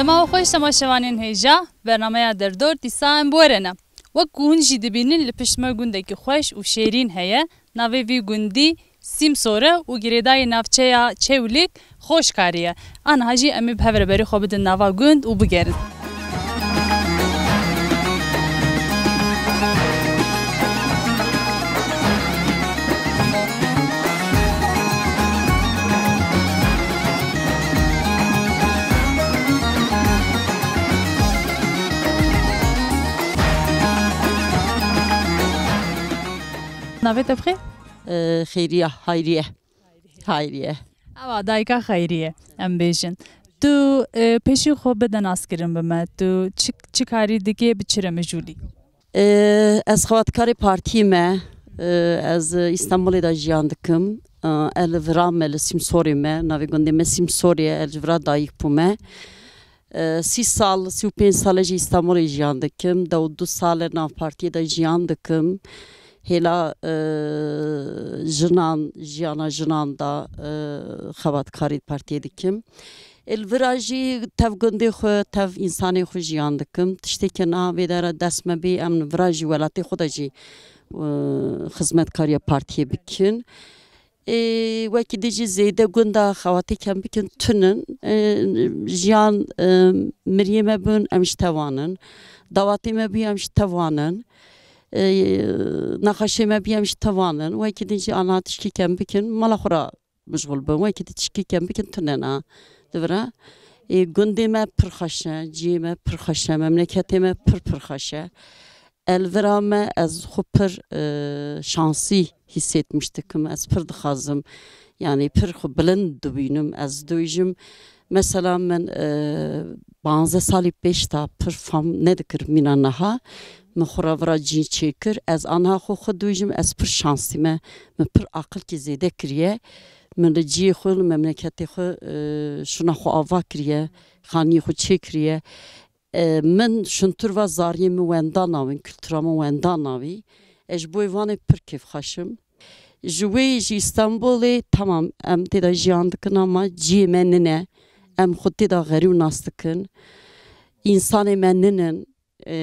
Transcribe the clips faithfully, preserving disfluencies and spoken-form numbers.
Dema we xweş temaşevanên hêja, bernameya Derdor dîsa em bi we re ne. Wek ku hûn jî dibînin, li pişt me gundekî xweş û şêrîn heye. Navê vî gundî Sîmsor e û girêdayî navçeya Çewlîg Xoşkarî ye. Aniha jî em ê bi hev re berê xwe bidin nava gund û bigerin. Navê te bi xêr? E, Xêriye, Hayriye. Hayriye. Ewa, dayika Xeyriye, em bêjin. Tu, e, pêşî xwe bide naskirin bi me. Tu çi, çi karî dikê, bi çi re mijûlî? E, ez xebatkarê partiyê me. E, ez Îstanbulê de jiyan dikim. E, ez li vira me, li Sîmsorê me. Navê gundê me Sîmsorê ye. Ez ji vira dayik bûme. E, sî sal, sî û pênc sal e jî Îstanbulê jiyan dikim. Deh û du sal e nav partiyê de jiyan dikim. Hêla, e, jinan, jiyana jinan da, e, xebatkarî partiyê dikim. Ê, li vira jî tev gundê xwe, tev însanê xwe jiyan dikim. Tiştê ke niha vê dera dest me bî, em li vira jî welatê xwe de jî, e, xizmetkariya partiyê bikin. Ê, wekî din jî zêde gunda xebatê ke em bikin tunin. Ê, jiyan, e, miriyê me bûn, em ji tev anin. Dawatê me bû, em ji tev anin. Ê, nexweşê me bû, em ji tev anin. Wekî din jî ana tişkî ke em bikin, mala xwe re mijûl bin. Wekî din tişkî ke em bikin tune na. Li vira. Ê, gundê me pir xweş e, ciyê me pir xweş e, memleketê me pir pir xweş e. Ez li vira me, ez xwe pir, e, şansî hîsetmiş dikim. Ez pir dixwazim, yanî pir xwe bilind dibînim. Ez dibêjim, mesela min, e, panzdeh salî pêş de pir fam nedikir mîna niha. Min xwe re vira cî çêkir. Ez aniha xwe xwe dibêjim, ez pir şansî me. Min pir aqilkî zêde kiriye. Min li ciyê xwe, li memleketê xwe, e, şûna xwe ava kiriye. Xaniyê xwe çêkiriye. E, min şuntur va zariyê min wenda navin, kultura min wenda navî. Ez ji bo vanê pir kêfxweş im. Ji wê jî Îstanbulê, temam, em tê de jiyan dikin ama ciyê me nine. Em xwe tê de xerîb nas dikin. Însanê me ninin. E,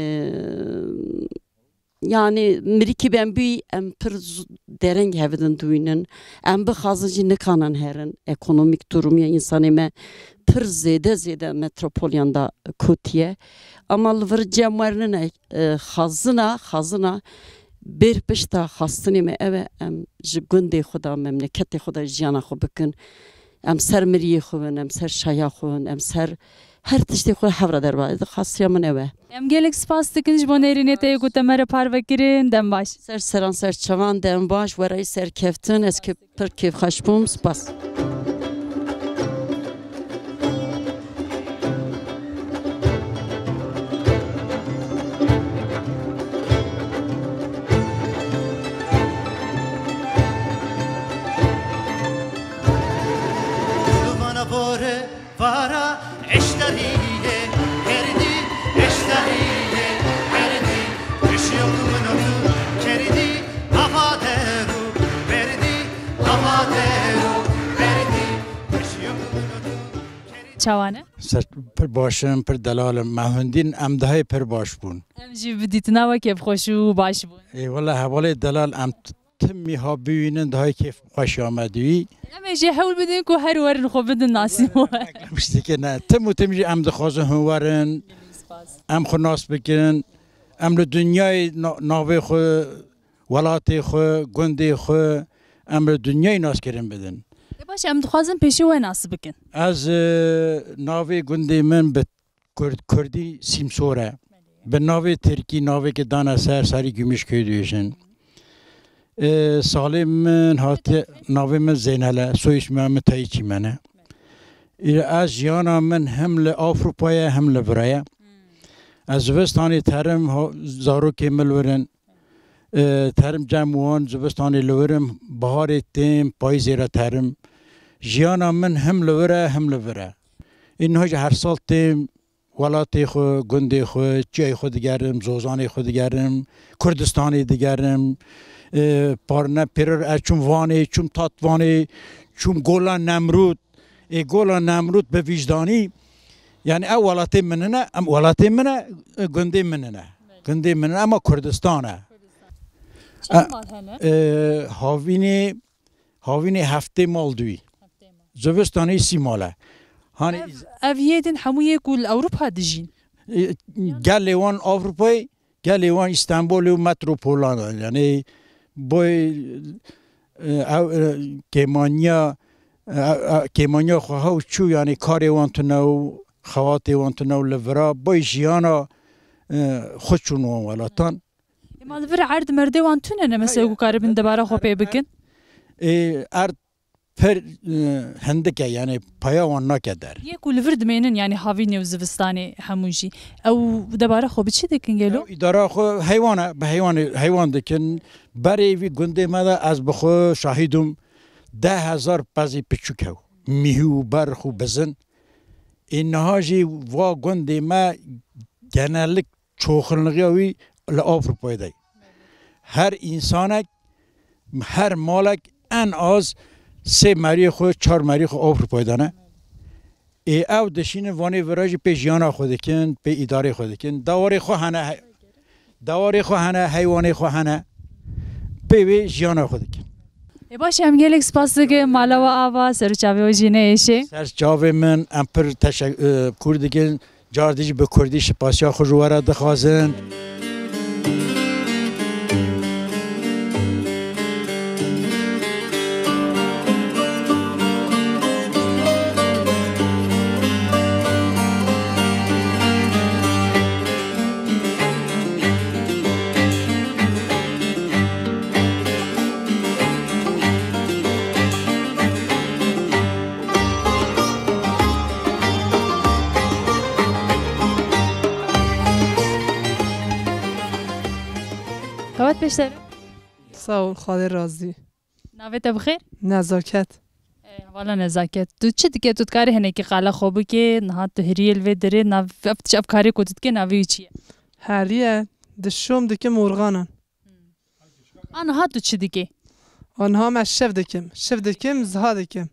Yanî mirîkî ben bî em pir z-, dereng hevidin dûynin. Em bixwazin jî nikanin herin. Ekonomîk durumê însanê me pir zêde zêde metropolyan da kotiye. Ama li vir cem wernine, e, xazina, xazina bêr pişta xastinê me ev e, em ji gundê xwe de, memleketê xwe de jiyana xwe bikin. Em ser miriyê xwe bin, em ser şaya xwe bin, em ser her tiştê xwe hev re derba. Xasiya min ew e. Em gelek spas dikin ji bo nêrînê te yê ku te me re parve kirin. Dem baş. Ser seran ser çavan, dem baş, werayî serkeftin, ez kê-, pir kêfxweş bûm. Spas. Vana vore vara eştariye herdî, eştariye herdî, kişiyo kuminotu kerdî, avaderu berdî, avaderu berdî, kişiyo kuminotu kerdî. Çawane? Ser pir baş in, pir delal in. Me hundîn em dihê pir baş bûn. Em jî bi dîtina we kêfxweş û baş bûn. Ê, wela hevalê delal em t-, timî ha bibînin, daha kêf xweş ya me dûyî. Em ê jê hewl bidin ku her werin xwe bidin nasî we. Tiştekê ne. Tim û tim jî em dixwazin hûn werin. Em xwe nas bikin. Em li dinyayê na-, navê xwe, welatê xwe, gundê xwe, em li dinyayê naskirin bidin. Ê baş, em dixwazin pêşî we nas bikin. Ez, e, navê gundê min bi Kurd, Kurdî Sîmsor e. Bi navê Tirkî navêkê dane ser, Sarî Gümüşköy dibêjin. Ê, salê min hatiye, navê min Zeynel e, soyismê min Tayî Çîmen e. Î, ez jiyana min him li Ewropa ye, him li vira ye. Ez zivistanê terim, ho-, zarokê min li vir in. E, terim cem wan, zivistanê li vir im, biharê têm, payîzê re terim. Jiyana min him li vir e, him li vir e. Ê niha jî her sal têm welatê xwe, gundê xwe, çiyayê xwe digerim, zozanê xwe digerim, Kurdistanê digerim. E, parne pêre ez çûm Vanê, çûm Tatvanê, çûm Gola Nemrûd. Ê Gola Nemrûd bi vîjdanî Yani ew welatê min ne, em welatê min e, gundê min ne. Gundê min ne, ama Kurdistan e. Çend mal hene? E, havînê, havînê heftê mal dûyî. Heftê mal. Zivistanê sî mal e. Hani Ev, ev yê din hemû yê ku li Ewropa dijîn? E, gelê wan Avrupayê, gelê wan Îstanbulê û metropolan e. Yani boy, e, ew, e, kêmaniya, e, e, kêmaniya xwe hew çû, yani karê wan tune û xewatê wan tune û li vira boy jiyana, e, xwe çûn wan welatan. Ema li vir erd merdê wan tune ne, mesela, ku karibin debara xwe pê bikin? Ê, erd pir, e, hindik e, yani paya wan nake der. Yê ku li vir dimênin, yani havînê û zivistanê hemû jî. Ew debara xwe bi çi dikin gelo? Ew îdara xwe heywan e, bi heywanê, heywan dikin. Berê vî gundê me de ez bi xwe şahîd im, deh hezar pezî piçûk hew. Mîhû, berx û bizin. Ê niha jî va gundê me genellik çoxinligiya wî li Avrupayê de. Her însanek, her malek en az sê meriyê xwe, çar meriyê xwe Avrupayê de ne. Ê ew dişînin vanê vira jî pê jiyana xwe dikin, pê îdarê xwe dikin. Dewarê xwe hene, he-, dewarê xwe hene, heywanê xwe hene. Pê wê jiyana xwe dikin. Ê baş, em gelek spas dikin. Mala we ava, ser û çavê we jî neyêşe. Ser çavê min, em pir teşek-, e, kûr dikin. Car dî jî bi kurdî şipasiya xwe ji we re dixwazin. Qewet pêşdere. Sağ ol, Xwedê razî. Navê te bi xêr? Nezaket. Ê, hevala Nezaket. Tu çi dikê? Tu dikarî hinekî qala xwe bikê? Niha tu hiriyê li vê derê, nav-, ev, ev karê ku tu dikê navê wî çi ye? Heriye, dişom dikim organan. A niha tu çi dikê? A niha me şev dikim. Şev dikim, ziha dikim.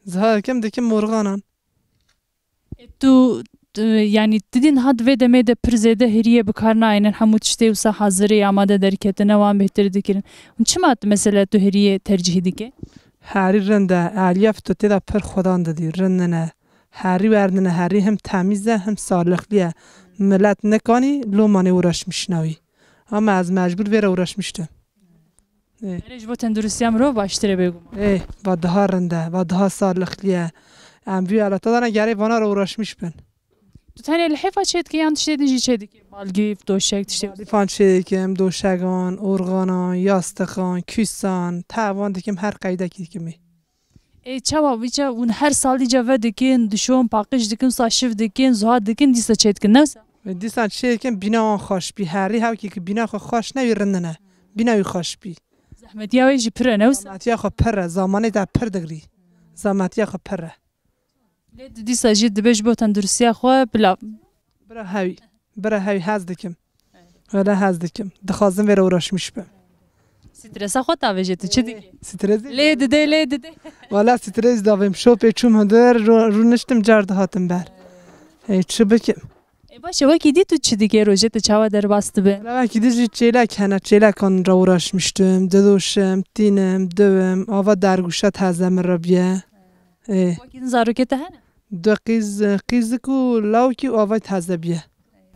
Ziha dikim, dikim morganan. E, tu, tu, yani, tu dî niha di vê demê de pir zêde hiriyê bi kar nayênin, hemû tiştê wisa hazir ê, amade derketine wan bêhtir dikirin. Hûn çima tu, mesela, tu hiriyê tercîh dike? Herî rind e, elyaf tu tê de pir xwedan didî, rind nine. Herî werdine, herî him temîz e, him salixlî ye. Milet nikanî lomanê uğraşmişina wî. Ama ez mecbûr vê re uğraşmiştim. Ê. Erê ji bo tenduristiya mirov baştir e bêguman. Ê, va daha rind e, va daha salixlî ye. Em vî alata dana gerê vana re uğraşmiş bin. Tu tenê lihêfa çê dikî yan tiştê din jî çê dikî? Balgîf, doşek, tiştê. Balîfan çê dikim, doşegan, organan, yastiqan, kûsan, tevan dikim, her qeydekî dikim ê. Ê, çawa wî çawa hûn her salî ca ve dikin, dişon, paqij dikin, wisa şiv dikin, zuha dikin, dîsa çê dikin, ne wisa? Ê, dîsa çê dikin, bîna wan xweş bî. Herî hewkî ki bîna xwe xweş ne wî rind nine. Bîna wî xweş bî. Zehmetiya wê jî pir e, ne wisa? Zehmetiya xwe pir e, zamanê te pir digrî. Zehmetiya xwe pir e. Lê tu dîsa jî dibê ji bo tenduristiya xwe bila. Bira hewî. Bira hewî hez dikim. Wele hez dikim. Dixwazim vê re uğraşmiş bim. Stresa xwe tavêje, tu çi dikî? Stres dikî. Lê didê, lê didê. Wele stres davêm. Şopê çûm hundir, ro-, rûniştim car dihatim ber. Hey, çi bikim? E, baş e, wekî dî tu çi dikê, rojê tu çawa derbas dibe? Wele wekî dî jî çêlek hene, çêlekan re uğraşmiştim. Didoşim, tînim, diwim, ava dergûşe teze min re biye. Ê. Wekî din zarokê te hene? Du qîz, qîzik û lawkî û avay teze biye.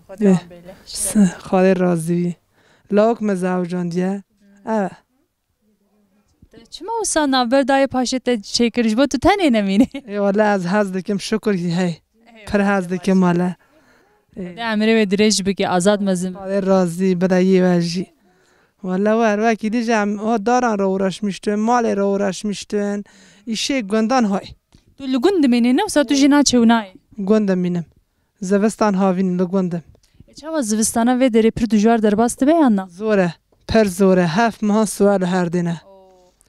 Xwedê wan bêle. Xwedê razî bî. Lawk me zewcandiye. Ev e. Te çima wisa navber dayê paşê te çêkir, ji bo tu tenê nemînî? Ê, wele ez hez dikim, şukur ki hey. Pir hez dikim wele. Ê. Xwedê emirê wê dirêj bike, azad mezin. Xwedê razî bide yê we jî. Wele wer, wekî dî jî em o daran re uğraşmiştin, malê re uğraşmiştin. Îşê gundan hay. Tu li gund dimînî, ne wisa tu jî naçê û nayê? Gund dimînim. Zivistan havîn li gund im. E, çawa zivistana vê derê pir dijwar derbas dibe yan na? Zor e, pir zor e. Heft mehan siwar li her dêne.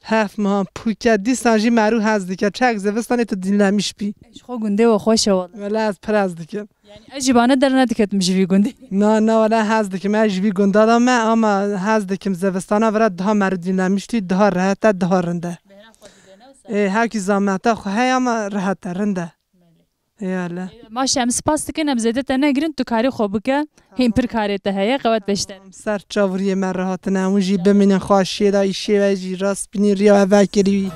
Heft mehan pûke, dîsan jî merû hez dike. Çek zivistanê tu dinlemiş bî. E, ji xwe gundê we xweş e wele. Wele ez pir hez dikim. Yani ez jî bane dernediketim ji vî gundî. Na, na, wele hez dikim. Ez ji vî gunda de me, ama hez dikim zivistana vira daha merû dinlemiştî, daha rehet e, daha rind e. Bêhna xwe dide, ne wisa? Ê, hewkî zameta xwe heye ama rehet e, rind e. Belê. Eyvallah. Baş, em spas dikin, em zêde te negirin, tu karê xwe bike. Hîn pir karê te heye, qewet beşte. Ser çaviriyê me re hatine, hemû jî bimînin xweşiyê de, îşê we jî rastbînî riya we vekirî.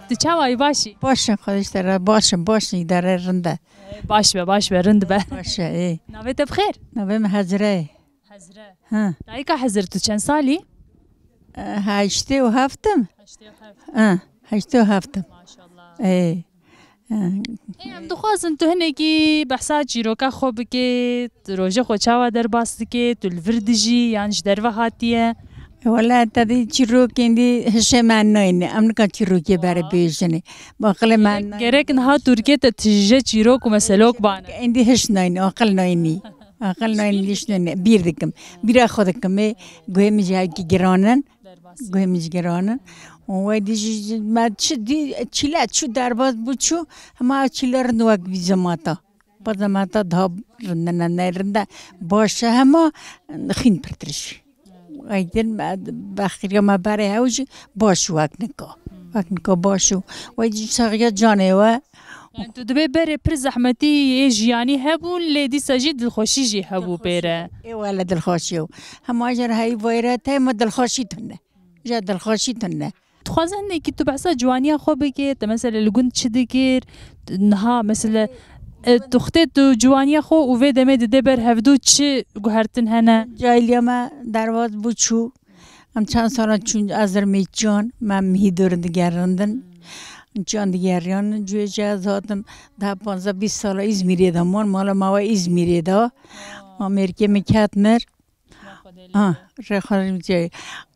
Tu çawa yî, baş î? Baş in, Xwedê ji te re, baş in, baş in, îdare rind e. Baş be, baş be, rind be. Baş e, ê. Navê te bi xêr? Navê min Hezire ye. Hezire. Ha. Dayika Hezir, tu çend salî? E, heştê û heft im. Heştê û heft. Ha, heştê û heft im. Maşallah. Ê. Ha. Ê, em dixwazin tu hinekî behsa çîroka xwe bikê, tu rojê xwe çawa derbas dikê, tu li vir dijî yan ji derve hatiye? Wele te dî çîrokên dî hişê me nayne, em nika çîrokê berê bêjinê. Bi aqilê me nayne. Gerek niha Tirkiyê te tije çîrok û meselok bane. Êndî hiş nayne, aqil nayne. Aqil nayne, hiş nayne. Bîr dikim. Bîra xwe dikim. Ê, guhê min jî hevkî giran in. Guhê min jî giran in. Û wey dî jî me çi dî, çîle çû derbas bû çû, hema çîle rind wek vî zemata. Pa zemata daha rindine, ne rinde baş e, hema xîn pirtir jî. Aydin me, bextîriya me berê hew jî baş û wek nika. Wek nika baş û wey jî saxiya canê we. Yani tu dibê berê pir zehmetî yê jiyanî hebûn, lê dîsa jî dilxweşî jî hebû pê re. Ê wele dilxweşî ew. Hema jî re heyî vayre te me dilxweşî tune. Ja dilxweşî tune. Dixwazin hinekî tu behsa ciwaniya xwe bikê, te mesela li gund çi dikir, niha mesela, e, tu xitê tu ciwaniya xwe û vê demê didê ber hevdû çi guhertin hene? Cahiliya me derbas bû çû. Em çend sala çûn ez rê mêçiyan, me mihî dor digerindin. Çiyan digeriyan, cûyê jî ez hatim daha panzdeh bîst sala Îzmîrê de man, mala me wa Îzmîrê de. Amerîkê min ket mir. Ha, rêxwerim jî.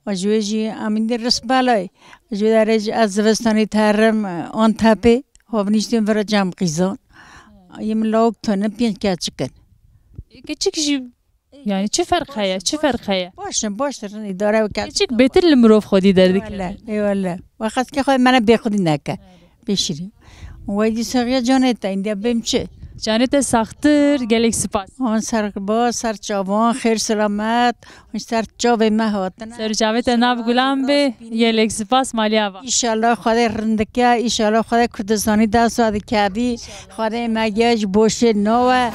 Ji wê jî em îndî ris belay. Ji wê derê jî ez zivistanê terim, e, Antepê, havnîştên vira cem qîzan. Yê min lawik tune, pênc keçik in. Ê, keçik jî, yani çi ferq heye, çi ferq heye? Baş in, baş in, îdare û keçik. Keçik bêtir li mirov xwedî derdikeve. Ê wele, ê wele. Ve xwezkê xwe me ne bêxwedî neke. Pêşirî. Wey dî saxiya canê te, îndiya bêm çi? Canê te saxtir, gelek spas. An ser ba, ser çavan, xêr selamet, an ser çavê me hatine. Ser çavê te nav gulan bê, gelek spas, maliya va. Înşallah Xwedê rindike, înşallah Xwedê Kurdistanî dest dikevî, Xwedê me giya ji boşê nawe.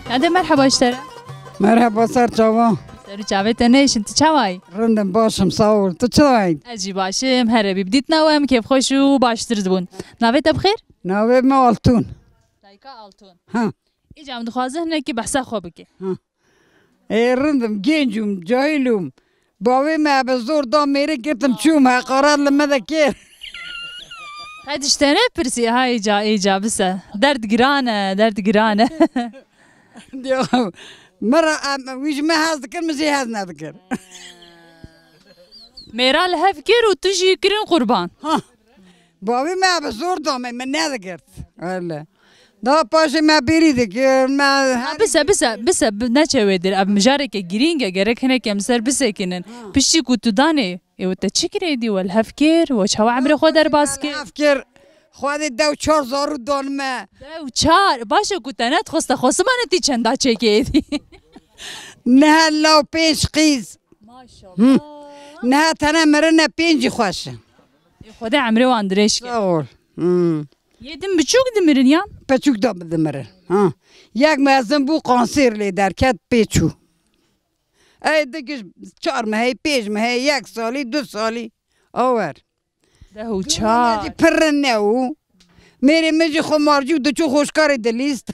Hadi merhaba ji te re. Merhaba, ser çavan. Ser û çavê te nêşin, tu çawa yî? Rindim, başim, sağ ol. Tu çawa yî? Ez jî başim, here bî. Bi dîtina we em kêfxweş û baştir dibûn. Navê te bi xêr? Navê me Altun. Dayika Altun. Ha. Îca em dixwazin hinekî behsa xwe bike. Ha. Ê, rindim, genc im, cahil im. Bavê me bi zor da mêrik girtim, çûm, heqaret li me de kir. Qet ji te ne pirsî, ha, îca, îca bise. Derd giran e, derd giran e. Ya, me re, em, wî ji me hez dikir, min jê hez nedikir. Mêra li hev kir û tu jî kirin qurban. Ha. Bavê me bi zor da me, min nedigirt. Wele. Daha paşê me bêrî dikir, me Ha, her bise, bise, bise, bi-, neçe wê dir. Ev mijareke girîng e, gerek hinek em ser bisekinin. Ha. Piştî ku tu danê, ê, we te çi kirê dî, we li hev kir, we çawa emrê xwe derbas kir? Hev kir, Xwedê dew çar zarû dan me. Dew çar, baş e ku te nedixwest, te xwest bimanî tî çenda çêkê êdî. Niha law pênc qîz. Maşallah. Hı. Niha tene mirine, pêncî xweş in. Ê, Xwedê emrê wan dirêj ke. Sağ ol. Hı. Yê din biçûk dimirin yan? Piçûk da dimirin. Ha. Yek mezin bû, kanser lê derket, pê çû. Ey dikiş çar mehê, pênc mehê, yek salî, du salî. Awer. Deh û çar. Pir ne û. Mêrê min jî xumarcî û diçû xweşkarê dilîst.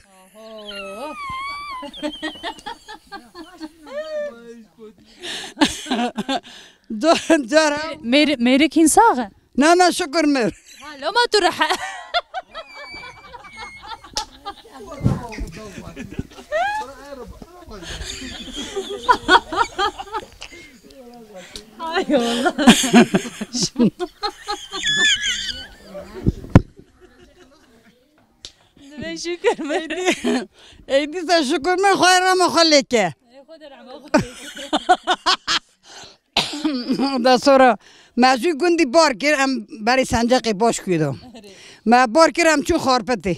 Ca-, cara Mêr-, mêrik hîn sax e? Na, na, şukur mir. Ha, loma tu rehe. Hay Allah. Dibe şükür me. Ey dîsa şükür me, xwe rama xwe lêke. Ey xwe de rama xwe lêke. Da sonra me jû gundî bar kir, em berî Senceqê baş kuyo da. Me bar kir, em çûn Xarpetê.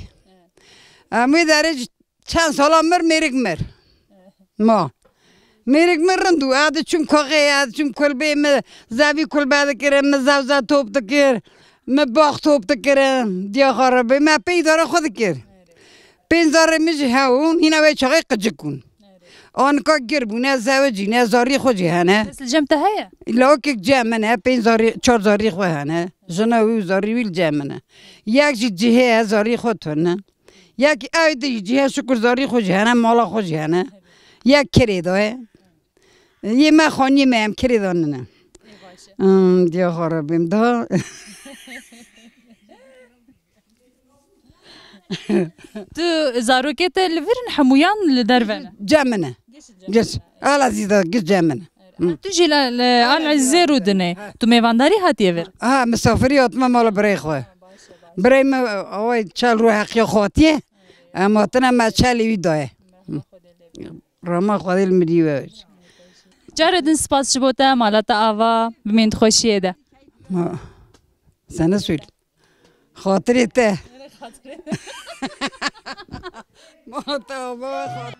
Em wê derê çend sala mir mêrik mir. Ma. Mêrik min rind û ez diçûm koxê, ez diçûm kulbê, min zevî kulbe dikirin, min zewze top dikir, min bax top dikirin, diya xwe re bê, me pê îdara xwe dikir. Pênc zarê min jî hebûn, hîna wê çaxê qicik bûn. Anika gir bûne, zewicîne, zarî xwe jî hene. Kes li cem te heye? Lawikek cem min e, pênc zarî, çar zarî xwe hene. Jina wî û zarî wî li cem min e. Yek jî cihê ye, zarî xwe tune. Yek ew di cihê şukur zarî xwe jî hene, mala xwe jî hene. Yek kirê da ye. Yê me xaniyê me em kirê da nine. Ê baş e. Hmm, diya xwe re bêm da. Tu zarokê te li vir in hemûyan li derve ne? Cem min e. Giş cem min e. Giş. Ala zî da giş cem min e. Hı. Tu jî li, li Al Ezîzê rûdinê. Ha. Tu mêvandarî hatiye vir? Ha, misafirî hatime mala birayê xwe. Birayê me, away çel rû heqiya xwe hatiye. Em hatine me çelê wî daye. Rama Xwedê li mirî we. Cara din spas ji bo te, mala te ava, bimîn di xweşiyê de. Ma, sen ne söyle. Xatirê te. Mala te ava, xatirê.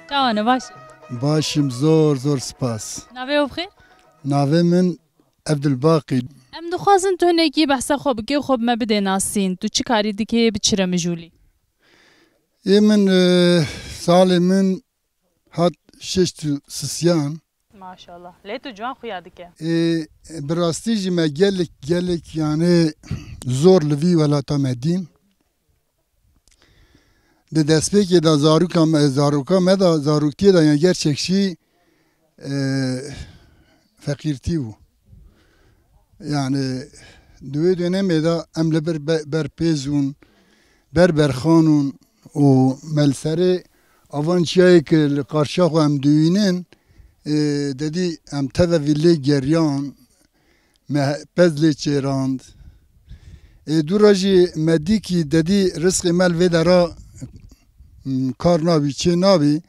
Çawa ne, baş? Baş im, zor, zor spas. Navê we bixêr? Navê min Evdilbaqî. Em dixwazin tu hinekî behsa xwe bikê, xwe bi me bidê nasîn. Tu çi karî dikê, bi çi re mijûlî? Ê min, e, salê min hat şeşt û sisiyan. Maşallah. Lê tu ciwan xuya dike. Ê, bi rastî jî me gelek, gelek, yani zor li vî welata me dîn. Di destpêkê de zaroka me, zaroka me de, zaroktiyê de, yani gerçekçî, e, feqîrtî bû. Yani di wê dönemê de em li bir be-, berpêz bûn, ber berxan bûn û me li serê avan çiyayê ku li qarşiya xwe em dibînin, e, dedî em teve vî lê geriyan, me pez lê çêrand. Ê dû re jî me dîkî dedî rizqê me li vê dera, m, kar nabî, çê nabî.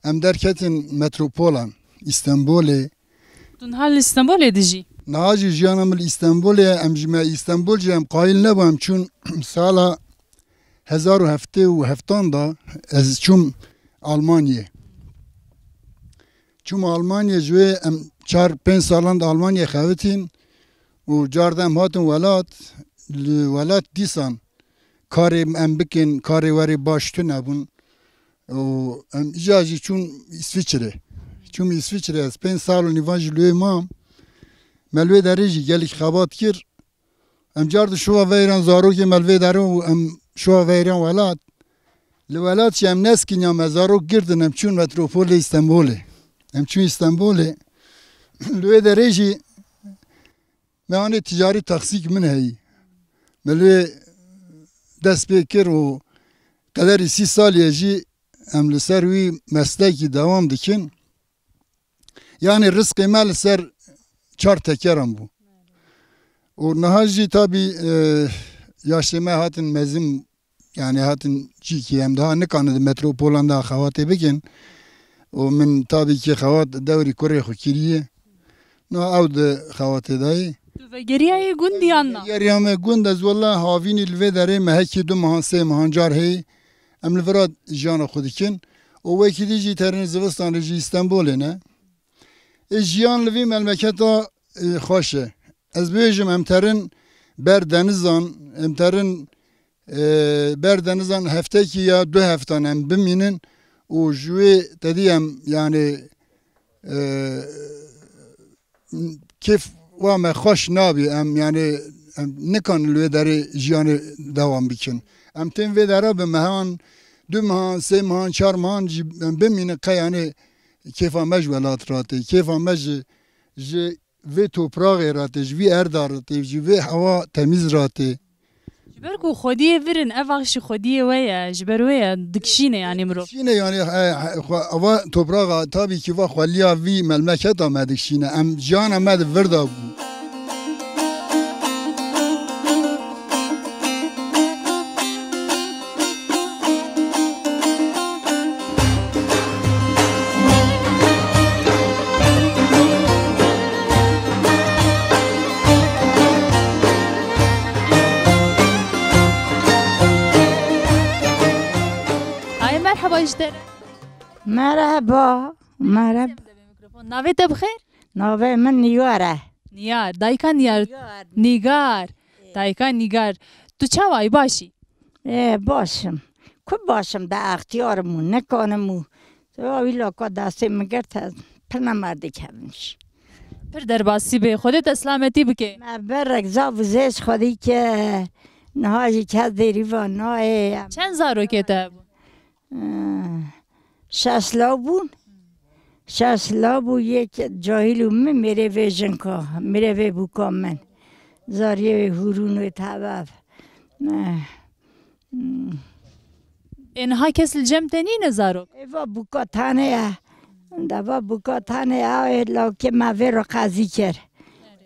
Em derketin metropolan, Îstenbolê. Tu niha li Îstenbolê dijî? Niha jî jiyana min li Îstenbolê ye. Em ji me Îstenbol jî em qayîl nebû. Em çûn sala hezar û heftê û heftan da ez çûm Almanyê. Çûm Almanyê, ji wê em çar pênc salan di Almanyê xebitîn û car de em hatin welat, li welat dîsan karê em bikin, karê werê baş tune bûn. Û em îca jî çûn Îsviçre. Çûm Îsviçre, ez pênc sal û nîvan jî li wê mam. Me li wê derê jî gelek xebat kir. Em car di şoa veyran zarokê me li vê derê û em şoa veyran welat. Li welat jî em neskiniya me zarok girtin, em çûn metropolê Îstenbolê. Em çûn Îstenbolê. Li wê derê jî me anê ticarî taksîk min heyî. Me li wê dest pê kir û qederî sî salî ye jî em li ser wî meslekî dewam dikin. Yani rizqê me li ser çar tekeran bû. Û niha jî tabî, e, yaşê me hatin mezin, yani hatin çîkî em daha nikanin di metropolan de xebatê bikin. Û min tabî ki xebat dewrî kurê xwe kiriye. Niha ew di xebatê de ye. Tu vegeriyayê gund yan na? Geriya me gund, ez wela havînî li vê derê me hekî du mehan, sê mehan car heye. Em li vira jiyana xwe dikin. Û wekî dî jî terên zivistan re jî Îstenbolê ne. Ê jiyan li vî memleketa, ê, xweş e. Ez bêjim em terin ber denizan, em terin, ê, ber denizan heftekî ya du heftan em bimînin û ji wê tedî em, yanî, ê, kêf wa me xweş nabî. Em, yanî, em nikanin li wê derê jiyanê dewam bikin. Em tên vê dera bi mehan, du mehan, sê mehan, çar mehan jî em bimînin qe, yanî kêfa me ji welat ratê, kêfa me ji, ji vê topraxê ratê, ji vî erda ratê, ji vê hewa temîz ratê. Ji ber ku xwediyê vir in, ev ax jî xwediyê we ye, ji ber wê ye, dikişîne, yanî mirov. Dikişîne, yanî, e, e, xwe, ava topraxa, tabî kî va xweliya vî memleketa me dikişîne. Em jiyana me di vir de bû. Ay, merheba ji te re. Merheba, merheba. Navê te bi xêr? Navê min Niyar e. Niyar, dayika Niyar. Niyar. Nîgar. Dayika Nîgar. Tu çawa yî, baş î? Ê, baş im. Ku baş im, de extiyar im û nikanim û. Ya wî laka destê min girt, ez pir nemerdê kevim jî. Pir derbasî bê. Xwedê te silametî bike. Me berek zav û zêj xwedî ke. Niha jî kes dêrî va nayê. Çend zarokê te hebûn? Eh, şeş law bûn. Şeş law bû, yek cahil û min mêrê vê jinka, mêrê vê bûka min. Zariyê wê hûrûn wê tebev. Eh, hmm. Ê niha kes li cem te nîne zarok? Ê va bûka tane ye. De va bûka tane ye, ew ê lawkê me vê ro qezî kir.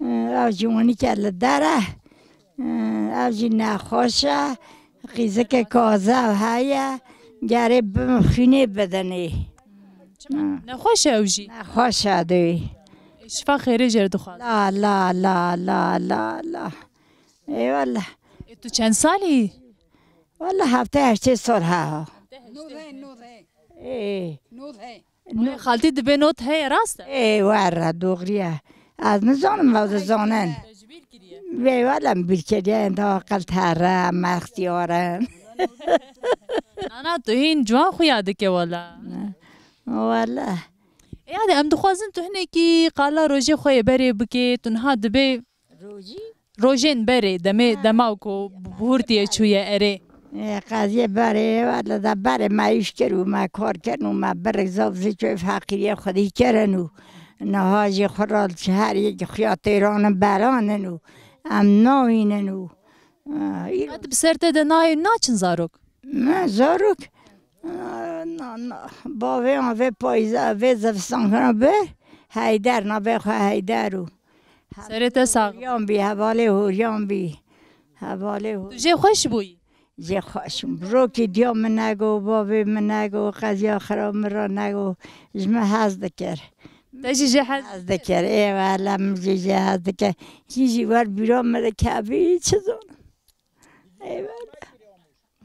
Eh, ew jî winî ke li der e. Ev jî nexweş e, qîzikê kazev heye, gerê bi xwînê bidinê. Çima? Nexweş e ew jî? Nexweş e dê. Şifa xêrê jê re dixwazim. La, la, la, la, la, la. Eyvallah. E, tu çend salî? Walla hevdeh heştê sal ha. Nod he, nod he. Ê. Nod he. Xaltî dibê not heye, rast e? Ê, were, doğru ye. Ez nizanim, ew dizanin. Te ji bîr kiriye? Vê wele min bîr kiriye, enda aqil terre, em extiyar in. Na, na, tu hîn ciwan xuya dike wela. Wele. E, hadi em dixwazin tu hinekî qala rojê xwe yê berê bikê, tu niha dibê Rojî? Rojên berê, demê, dema ku bihurtiye çûye erê. Ê, qeziyê berê, wele de berê me îş kir û me kar kirin û me birek zav zî çû feqîriyê xwedî kirin û niha jî xwe re ji her yekî xuya têranin beranin û em nayînin û, ê, îro Qet bi ser te de nayê naçin zarok? Me zarok? Na, na. Bavê an vê payîza, vê zivistankana bi Heyder, navê xwe Heyder û Serê te sax. Horiyan bî, hevalê Horiyan bî. Hevalê Hor- Tu jê xweş bûyî? Jê xweş im. Rokî diya min nego, bavê min nego, qeziya xira min re nego. Ji min hez dikir. Te jî jê hez? Hez dikir. Ê wele min jî jê hez dikir. Hîn jî wer bîra min re kevî çi zanim. Ê wele.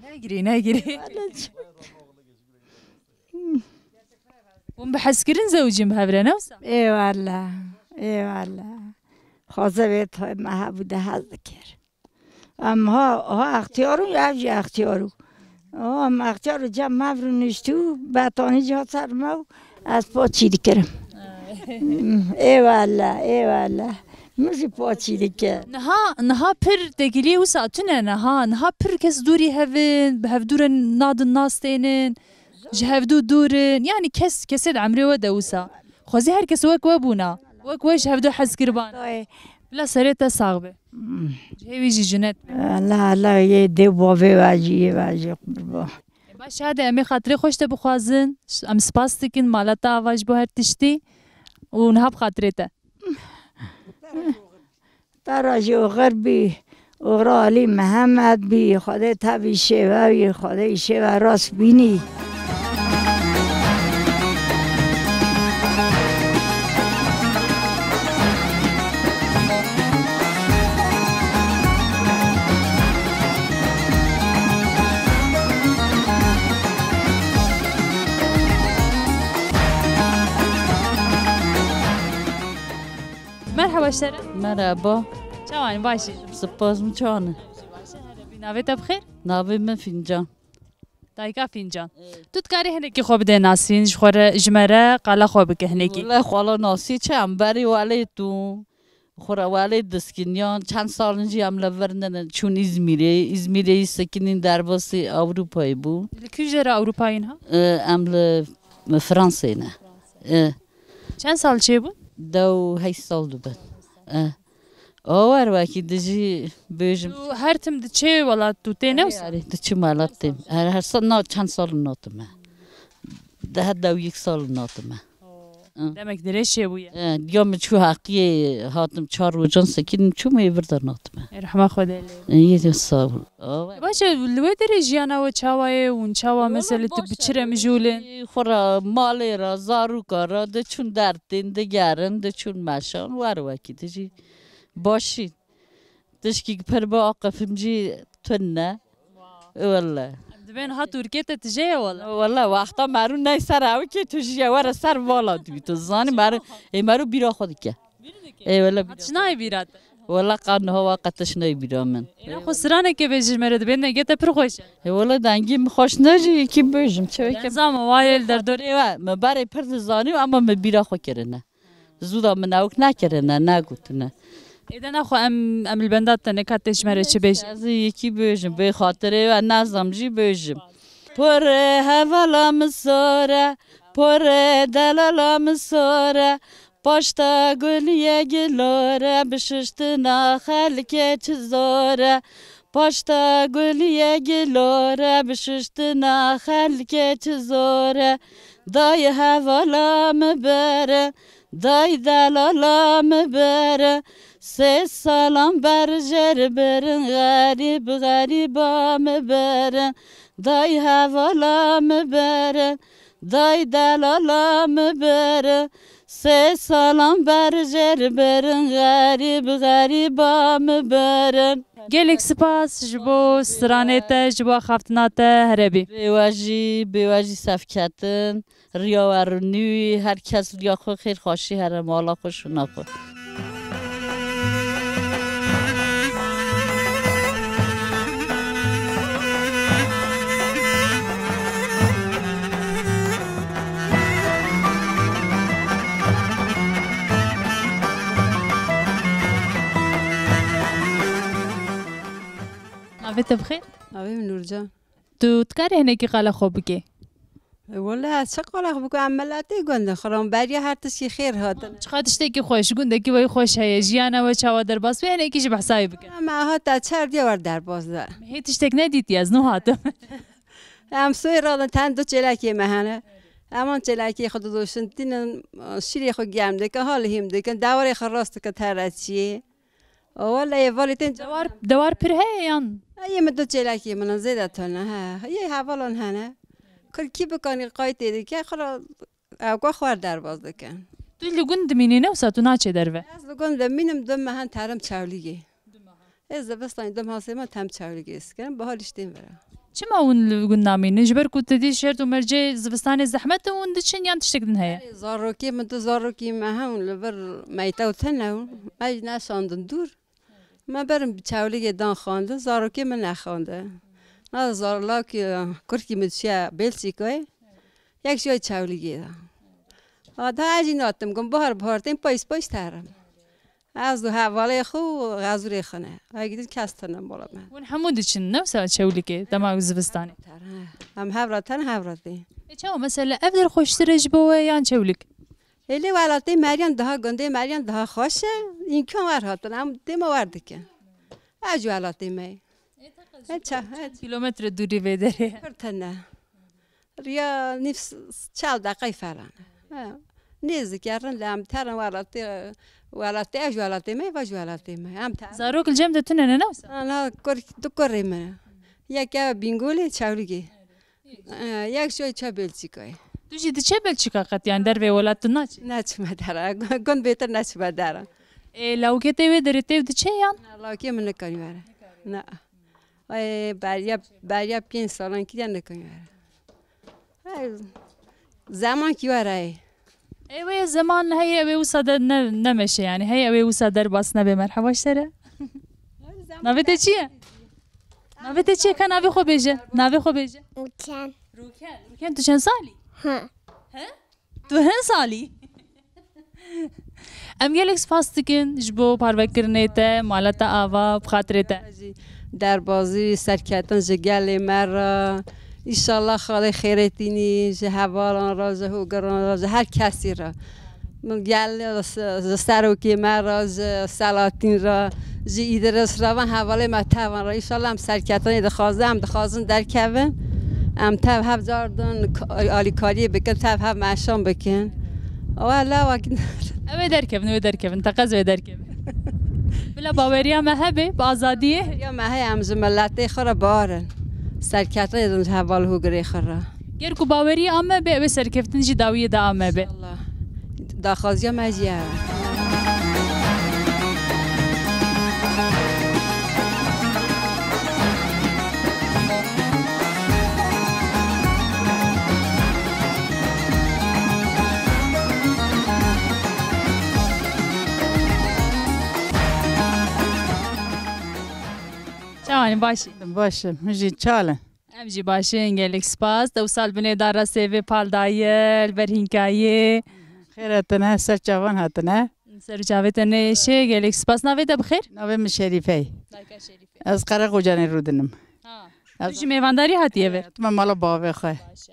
Negirî, negirî. Wele çi. Hûn bi hezkirin zewicîn bi hev re, ne wisa? Ê wele, ê wele. Xweze vê toy me hebû de hez dikir. Em ha, ha extiyar û ev jî extiyar û. Ha, em extiyar û cem mev rûniştî û betanî jî hat ser me û ez paçî dikirim. Ê wele, ê wele. Min jî paçî dike. Niha, niha pir têkiliyê wisa tune niha. Niha pir kes dûrî hev in, bi hev dû re nadin nastênin. Ji hevdû dûr in. Yanî kes, kesê di emrê we de wisa. Xwezî her kes wek we bûna. Wek we ji hevdû hez kiriban. Dayê. Bila serê te sax be. Hmm. Cihê wî jî jinet be. Allah, Allah, yê dê bavê we jî, yê we jî qurban. E, baş hadi em ê xatirê xweş te bixwazin. Em spas dikin, mala te ava ji bo her tiştî. Û niha bi xatirê te. Te re jî oxir bî, oxira Alî Mihemed bî, Xwedê tevî şêwe wî, Xwedê şêwe rast bînî. Baş e? Merhaba. Çawan, baş e? Spas, min çawan e? Navê te bi xêr? Navê min Fîncan. Dayika Fîncan. Evet. Tu dikarî hinekî xwe bidê nasîn, ji xwe re, ji me re qala xwe bike hinekî. Wele xwe la nasî çi em berî welê tu. Xwe re welê diskiniyan, çend sal in jî em li vir nin, çûn Îzmîrê. Îzmîrê yî sekinîn derbasî Ewropayê bû. Li kî jê re Ewropayê in ha? E, em li Fransayê ne. E. Çend sal çêbûn? Dew heyşt sal dibin. E. Awer wekî dijî bêjim. Tu her tim diçê welat tu tê ne wisa? Erê, diçim welat têm. Her, her sal na çend sal natim e. Daha dew yek sal natim e. Hı. Demek dirêj çêbûye. E, ya min çû heqiyê hatim çar rojan sekinim çûm ê vir de natim e. Ê, rehma Xwedê lê. E, yê de sağ ol. Awe. Baş e, li wê derê jiyana we çawa ye û çawa mesele tu bi çi re mijûl in? Xwe re malê re, zarûka re, diçûn dertên, digerin, diçûn meşan, wer wekî dijî. Başî. Tişkî pir bi aqifim jî tune. Wele. Em dibên ha Tirkiye te tije ye wele. Wele, wexta merû ney ser ewikê tu jî ye were ser vala dibî. Tu zanî merû, ê merû bîra xwe dike. Ê wele bîra. Çi nayê bîra te? Wele qan niha wa qetiş ney bîra min. Êna xwe stranekê bêjî ji me re dibên dengê te pir xweş e. Ê wele dengê min xweş ne jî yekî bêjim. Çewekê. Zama wayê li derdorê. Ê we, min berê pir dizanî ama min bîra xwe kirine. Zûda min ewk nekirine, negotine. Êde naxwe em, em li benda te ne, ka tê ji me re çi bêjî? Ez ê yekî bêjim, bê xatirê we nezam jî bêjim. Porê hevala min zor e, porê delala min zor e. Paşta guliyê gilor e, bişuştina xelkê çi zor e. Paşta guliyê gilor e, bişuştina xelkê çi zor e. Dayê hevala min bir e, Day delala min berin, sê salan ber jêr birin, xerîb xerîba min berin. Day hevala min berin, day delala min berin, sê salan ber jêr birin, xerîb xerîba min berin. Gelek spas ji bo stranê te, ji bo axaftina te, here bî. Bê we jî, bê we jî sefketin. Riya we rinî, her kes riya xwe xêr xweşî here mala xwe şûna xwe. Navê te bi xêr? Navê min Nûrcan. Tu dikarî hinekî qala xwe bikê? E, wele ez çi qala xwe bikim, em miletê gund in, xiram beriya her tiştî xêr hatin. Çiqa tiştekî xweş, gundekî weyî xweş heye, jiyana we çawa derbas bê, hinekî ji behsa wê bike. Em hate çar diya wer derbas de. Hê tiştek nedîtî, ez nû hatim. Em soyê radin ten du çêlekê me hene. Em an çêlekê xwe didoşin, tînin, şîrê xwe germ dikin, halihîm dikin, dewarê xwe rast dikin tereçiyê. Wele ê valî tên Dewar, dewar pir heye yan? Ê min du çêlekî min in, zêde tune, he. Yê hevalan hene. Kurkî bikanî qaytê dike, xira ewka xwar derbas dikin. Tu li gund dimînî ne wisa tu naçê derve? Ez li gund dimînim, du mehan terim Çewlîgê. Ê zivistanê du meha sê meha tem Çewlîgê ez dikim, biharî jî tên vira. Çima hûn li gund namînin? Ji ber ku tu dî şert û mercê zivistanê zehmet e, hûn diçin yan tiştek din heye? Zarokê min du zarokî me hûn li vir meytew tune û me jî neşandin dûr. Me berin bi Çewlîgê dan xwendin, zarokê min nexwendin. Na zarokî kurkî min çûye Belçîkayê, yek jî Çewlîgê de. A daha ez jî natim, gum bihar bihar tên payîz payîz terim. Ez û hevalê xwe û xezûrê xwe ne. Ay gidin kes tune mala me. Hûn hemû diçin, ne wisa Çewlîgê, dema zivistanê? Ter, he. Em hevra ten hevra tên. E çawa mesela ev der xweştir e ji bo we yan Çewlîg? Ê lê welatê Meryem daha, gundê Meryem daha xweş e. Îmkan wer hatin, em dêma wer dikin. Ez ji welatê me. E ça, e. Çend kîlometre dûrî vê derê? Pir tune. Riya nîv s-, s-, çar deqey falan. Ha. Nêzik e, rind e, em terin welatê, welatê, ez ji welatê me, va ji welatê me. Em terin. Zarok li cem de tune ne, ne wisa? Ana, kur, du kurê min. Yek e Bîngolê, Çewlîgê. Ee, yek jî çûye Belçîkayê. Tu jî diçe Belçîka qet, yan dervê welat tu naçî? Neçime dera. Gund bêtir neçime dera. Ê, lawikê te wê derê tê û diçe yan? Na, lawikê min nikanî were. Na. Ê, beriya, beriya pênc salan kiriye nikanî were. Hey, zeman kî were ê. Ê wê zeman heye wê wisa de ne, nemeşe yani. Heye wê wisa derbas nebe. Merhaba ji te re. Navê te çi ye? Navê te çi ye? Ka navê xwe bêje. Navê xwe bêje. Rûken. Rûken. Rûken, tu çend salî? Ha. He? Tu hin salî? Em gelek spas dikin ji bo parvekirinê te, mala te ava, bi xatirê te. Derbazî, serketin ji gelê me re. Înşallah Xwedê xêrê tînî ji hevalan re, ji hogiran re, ji her kesî re. Min gel ji serokê me re, ji Selatîn re, ji Îdiris re, van hevalê me tevan re. Înşallah em serketinê dixwazin, em dixwazin derkevin. Em tev hev cardin alîkariyê bikin, tev hev meşan bikin. Wela wek Ew ê derkevin, ew ê derkevin, teqez wê derkevin. Bila baweriya me hebe, bi azadiyê. Ya me heye, em ji miletê xwe re barin. Serketinê din ji heval hûgirê xwe re. Ger ku bawerî a me be, ew ê serkeftin jî dawiyê de a me be. Înşallah. Daxwaziya me jî ev e. Çawanî, baş î? Baş im, hûn jî çal in? Em jî baş in, gelek spas. Te wisa li binê dara sêvê pal daye, li ber hînkayê. Xêr hatine, ser çavan hatine. Ser çavê te neyêşe, gelek spas. Navê te bi xêr? Navê min Şerîfe ye. Dayka Şerîfe. Ez Qereqocanê rûdinim. Ha. Ez Tu jî mêvandarî hatiye vir? Hatime mala bavê xwe. Baş e.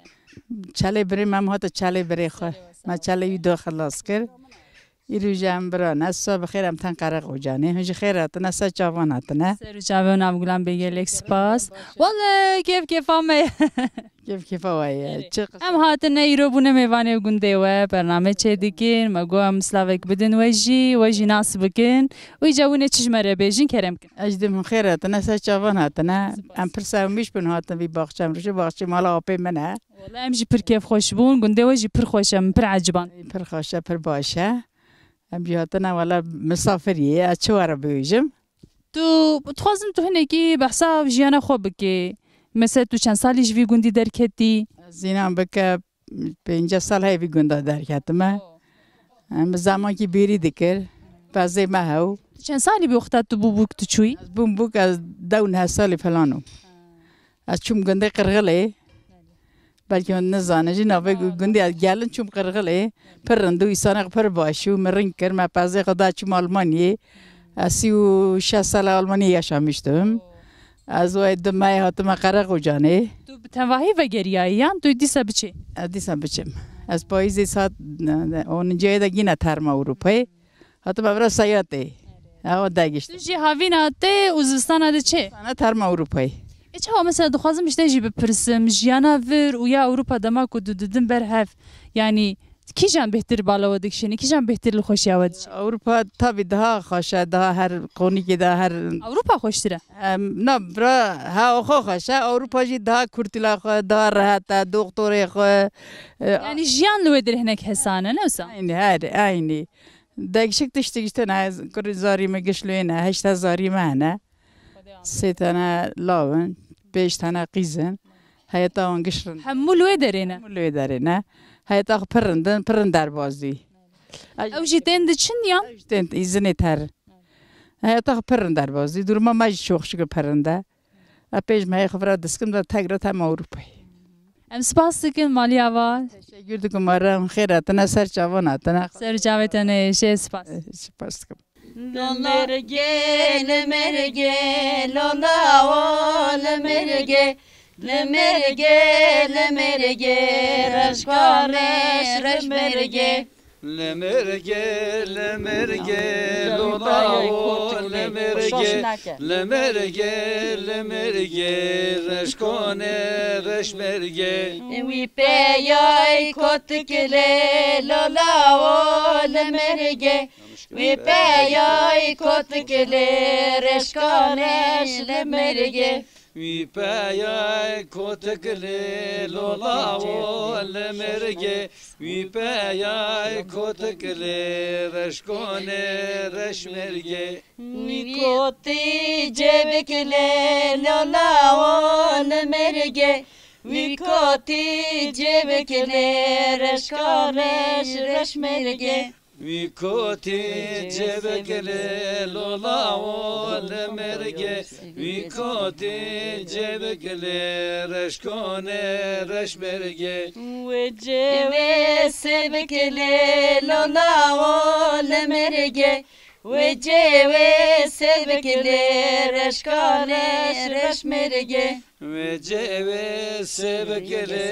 Çelê birê me, em hate çelê birê xwe. Me çelê wî do xilas kir. Îro jî em bira ne, siba bi xêr em tên Qereqocanê. Hûn jî xêr hatine, ser çavan hatine. Ser û çavê û navgulan bê, gelek spas. Wele kêf kêfa me ye. Kêf kêfa we ye. Erê. Çi qis- Em hatine îro bûne mêvanê gundê we, bername çêdikin, me got em slavek bidin we jî, we jî nas bikin. Û îca wine çi ji me re bêjin, kerem kin. Ez dibim xêr hatine, ser çavan hatine. Spas. Em pirsa hemîş bin hatin vî baxçe, em rojê baxçê mala apê min e. Wele em jî pir kêfxweş bûn, gundê we jî pir xweş e, min pir eciban. Pir xweş e, pir baş e. Em jî hatine wele misafiriyê, ez çi we re bibêjim? Tu, dixwazim tu hinekî behsa jiyana xwe bikê. Mesela tu çend salî ji vî gundî derketî? Ez înan bike pêncî sal heye vî gunda derketime. Oh. Em bi zemankî bêrî dikir. Pezê me hew. Tu çend salî bû wexta tu bû bûk tu çûyî? Ez bûm bûk, ez dew neh salî falan im. Ez çûm gundê Qirxilê. Belkî hûn nizanin jî navê gu-, gundê ez gelin çûm Qirxilê. Pir rind û îsanek pir baş û min rind kir. Me pezê xwe da çûm Almanyê. Ez sî û şeş sala Almanyê yaşamıştım. Ez wê du mehê hatime Qereqocanê. Tu bi tevahî vegeriyayî yan tu dîsa biçî? Ez dîsa biçim. Ez payîzê saet oninciyê de yine terma Ewropayê. Hatime vira seyatê. Ewa degişt. Tu jî havîna te û zivistana de çi? Sana terma Ewropayê. E çawa mesela dixwazim ji te jî bipirsim, jiyana vir û ya Ewropa dema ku tu didin ber hev, yanî kîjan bêhtir bala we dikişîne, kîjan bêhtir li xweşiya we diçe? Ewropa tabî daha xweş e, daha her konîkê de her Ewropa xweştir e? Em, na, bira, ha, xwe xweş e. Ewropa jî daha kurtila xwe, daha rehet e, doktorê xwe. E, Yanî jiyan li wê dir hinek hesan e, ne wisa? Aynî, her, aynî. Degişik tiştik ji tune, kurê zarî me giş li wê ne, heşt zarî me hene. Sê tane law in, pênc tane qîz in. Heyeta wan giş rind. Hemû li wê derê ne? Hemû li wê derê ne. Heyeta xwe pir rind in, pir rind derbas dî. Ew jî tên diçin yan? Ew jî tên îzinê ter. Heyeta xwe pir rind derbas dî. Duruma me jî çok şükür pir rind e. Ez pênc mehê xwe vira diskim de tek re tem Ewropayê. Em spas dikin malî ava. Teşekkür dikim, Meryem, xêr hatine, ser çavan hatine. Ser çavê te neyêşe, spas. Eh, spas dikim. Li mirgê, li mirgê, lola o li mirgê, li mirgê, li mirgê, reşka reş, reş mirgê. Li mirgê, li mirgê, lola o li mirgê, li mirgê, li mirgê, reşkone reş mirgê. Wî peyay kotikilê, lola o li mirgê, wî peyay kotikilê, reşkane li mirgê. Wî peyay kotikilê, lola o li mirgê, wî peyay kotikilê, reşkone reş mirgê. Wî kotî cêbikilê, lola o li mirgê, Wî kotî cêvik lê reşkane ji reşmergê. Wî kotî cêvik lê lola ol mergê. Wî kotî cêvik lê reşkane reşmergê. Wê cêwê sêvik lê lola ol mergê. Wê cêwê sêvik lê reşkane reşmergê. Wê cêwê sêvik lê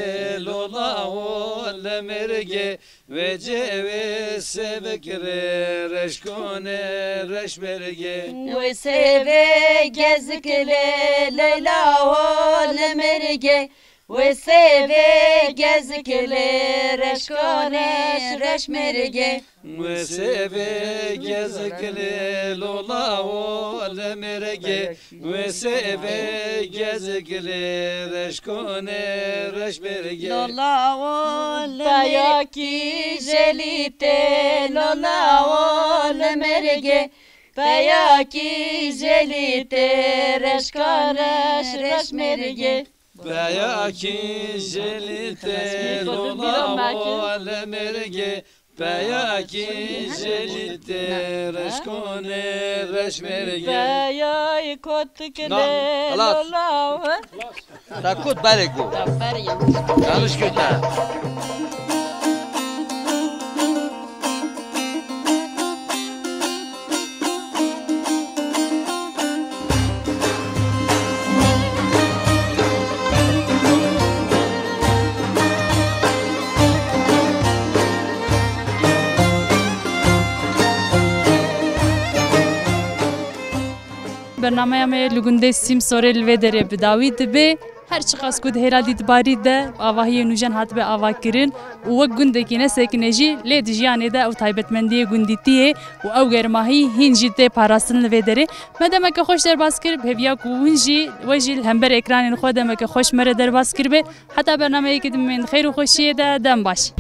lola ol mergê. Wê cêwê sêvik lê reşkane reşmergê. Wê sêvê gezik lê leyla ol mergê. Wê sêvê gezik lê reşkane reşmergê. Wê sêvê gezik lê lola ol mergê. Wê sêvê gezik lê reşkane reşmergê. Lola ol mergê. Peyakî jelî tê lola ol mergê. Peyakî jelî tê reşkane reşmergê. Peyakî jelî tê lola ol mergê. Peyakî jelî tê reşkane reşmergê. Peyay kotik lê lola. Ta kut berê go. Yanlış götür. Bernameya me li gundê Sîmsorê li vê derê bi dawî dibe. Her çiqas ku di hêla dîtbarî de avahiyê nûjen hatibe avakirin û wek gundekî nesekine jî, lê di jiyanê de ew taybetmendiyê gundîtiyê û ew germahî hîn jî tê parastin li vê derê. Me demeke xweş derbas kir, bi hêviya ku hûn jî, we jî li hember ekranên xwe demeke xweş me re derbas kiribe. Heta bernameyeke din, xeyr û xweşiyê de, dem baş.